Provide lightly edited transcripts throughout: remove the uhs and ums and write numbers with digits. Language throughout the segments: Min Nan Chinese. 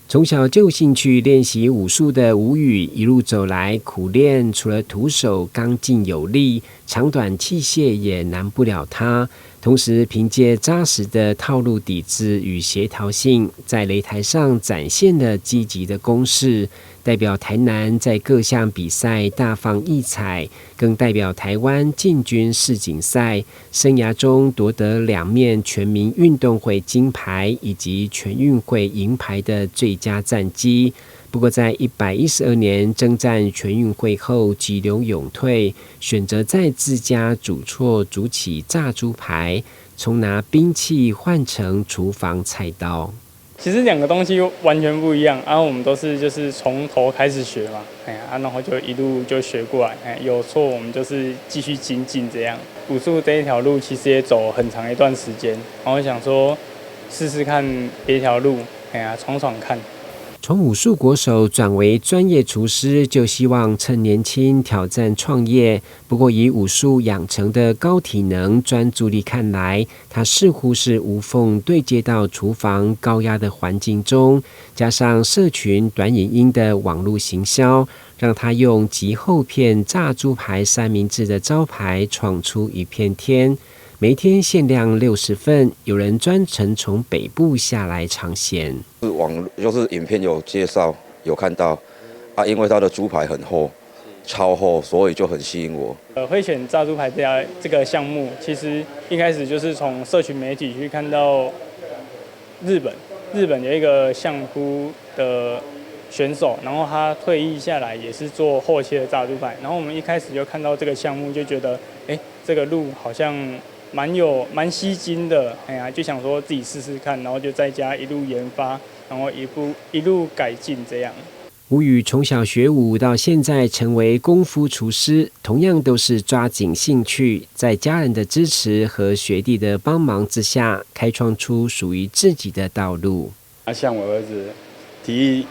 從小就興趣練習武術的吳宇，一路走來苦練，除了徒手剛勁有力，長短器械也難不了他。同時，憑借紮實的套路底子與協調性，在擂台上展現了積極的攻勢，代表台南在各項比賽大放異彩，更代表台灣進軍世錦賽，生涯中奪得兩面全民運動會金牌以及全運會銀牌的最佳戰績。不過，在112年征戰全運會後急流勇退，選擇在自家主厝煮起炸豬排，從拿兵器換成廚房菜刀。其實兩個東西完全不一樣，啊，我們都是就是從頭開始學嘛，哎呀，然後就一路就學過來，哎，有錯我們就是繼續精進這樣。武術這一條路其實也走很長一段時間，然後想說試試看別條路，哎呀，闖闖看。從武術國手轉為專業廚師，就希望趁年輕挑戰創業。不過，以武術養成的高體能、專注力看來，他似乎是無縫對接到廚房高壓的環境中，加上社群短影音的網路行銷，讓他用極厚片炸豬排三明治的招牌闖出一片天。每天限量60份，有人專程從北部下來嘗鮮。是網就是影片有介紹，有看到啊，因為它的豬排很厚，超厚，所以就很吸引我。會選炸豬排這個項目，其實一開始就是從社群媒體去看到日本，日本有一個相撲的選手，然後他退役下來也是做厚切的炸豬排，然後我們一開始就看到這個項目，就覺得，哎，這個路好像蠻有蠻吸睛的，哎呀，就想說自己試試看，然後就在家一路研發，然後一步一路改進這樣。吳宇從小學武到現在成為功夫廚師，同樣都是抓緊興趣，在家人的支持和學弟的幫忙之下，開創出屬於自己的道路。啊，像我兒子體育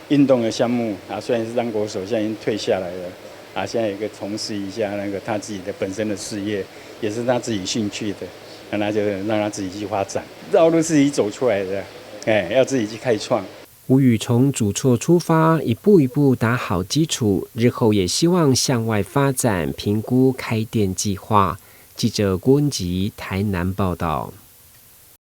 運動的項目啊，雖然是當國手，現在已經退下來了，啊，現在也可以從事一下那個他自己的本身的事業。也是他自己興趣的，那就讓他自己去發展，道路自己走出來的，哎，要自己去開創。吳宇從主厝出發，一步一步打好基礎，日後也希望向外發展，評估開店計劃。記者郭文吉台南報道。